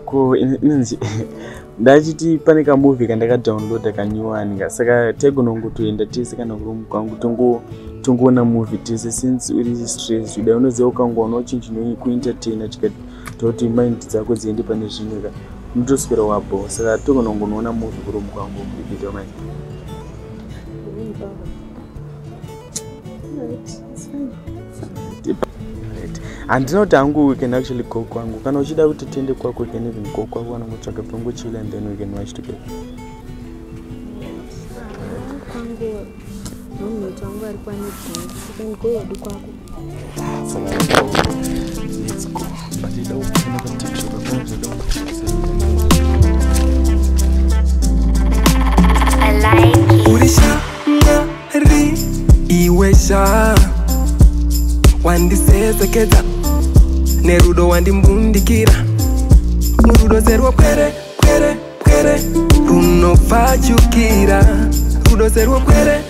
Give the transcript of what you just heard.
Ko inonzi ndachiti pane kamovie kandakadownloada kanyuwani ka, saka taigonongotoenda tese kana kuroom kwangu tongoona movie tese, since uri stress uda, unoziva ukangowanawo chinhu chinokuentertaina chikatoita kuti mind dzako dziende pane zvimwe ka, unotoswera wabho. Saka togonongonoona movie kuroom kwangu, if you don't mind. Alright, it's fine. Right. Handina kuti hangu we can actually go kwangu. Kana uchida kuti tiende kwako, we can even go kwako, kana ngotsvaga pangochila and then we can watch together. Kwangu roommate wangu ari kwane drink. You can go hedu kwako. Saka let's go, but ida kufuna paTikTok, hapana zvoda kuchisa. I like it. Uri shamwari iwe sha, wandisesekedza nerudo, wandimbundikira rudo serwo pwere pwere pwere runopfachukira, rudo serwo pwere.